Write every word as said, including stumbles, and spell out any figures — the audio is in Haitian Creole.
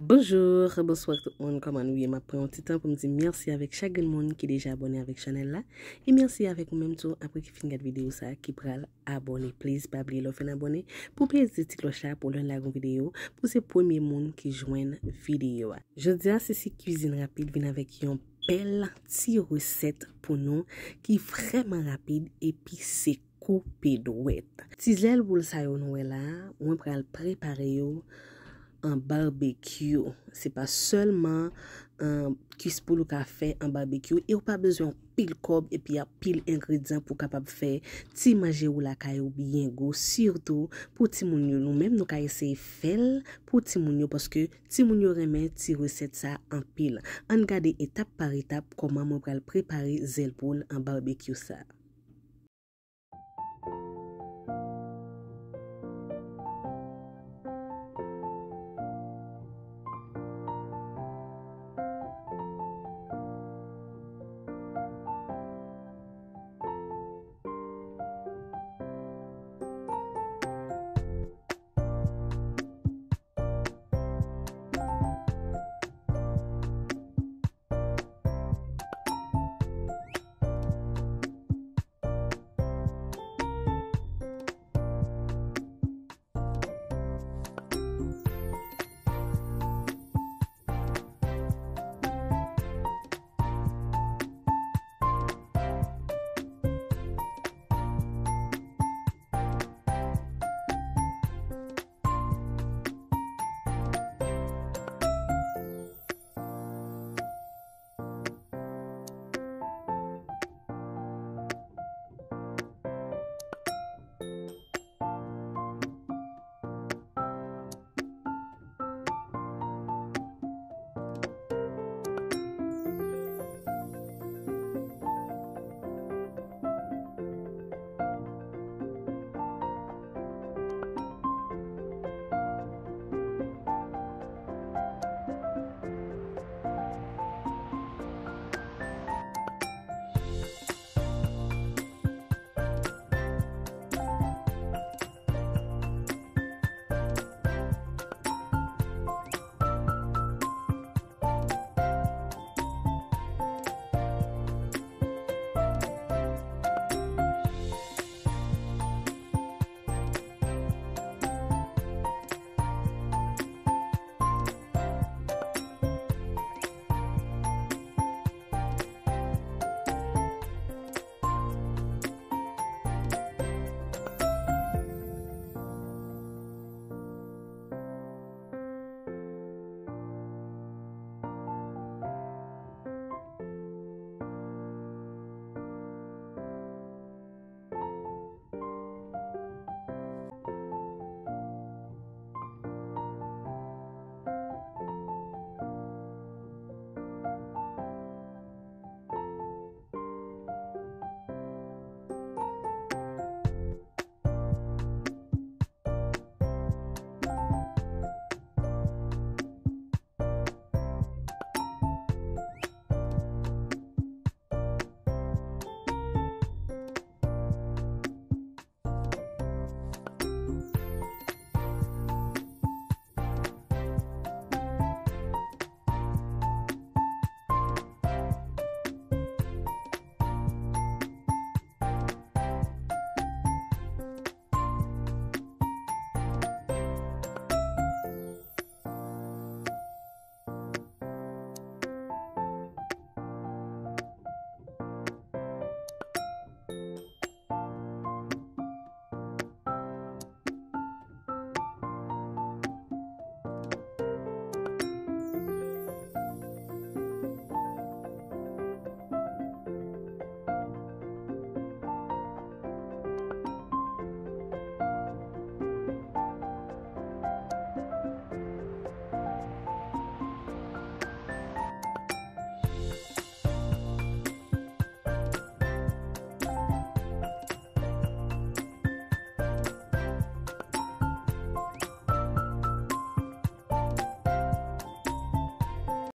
Bonjou, bonswa tout moun, kòman nou ye? M ap pran yon ti tan pou m di mèsi avèk chak grenn moun ki deja abòne avèk chanèl la. E mèsi avèk ou menm tou, apre ki fin gad videyo sa, ki pral abòne. Please, pa bliye lè w fin abòne, pou peze ti klòch la pou lè n lage yon videyo, pou se premye moun ki jwenn videyo a. Jodi a, Sisi Kwizin Rapid vin avèk yon bèl ti resèt pou nou ki vrèman rapid epi se koupe dwèt. Ti zèl poul sa yo nou wè la, mwen pral prepare yo an barbecue. Se pa sèlman, um, kwis poul ou ka fè an barbecue e ou pa bezwen anpil kòb epi anpil engredyan pou w kapab fè ti manje ou lakay ou byen gwo, sitou pou timoun yo. Nou menm nou ka eseye fè l pou timoun yo paske timoun yo renmen ti resèt sa anpil. Ann gade etap pa etap kòman mwen pral prepare zèl poul an barbecue sa.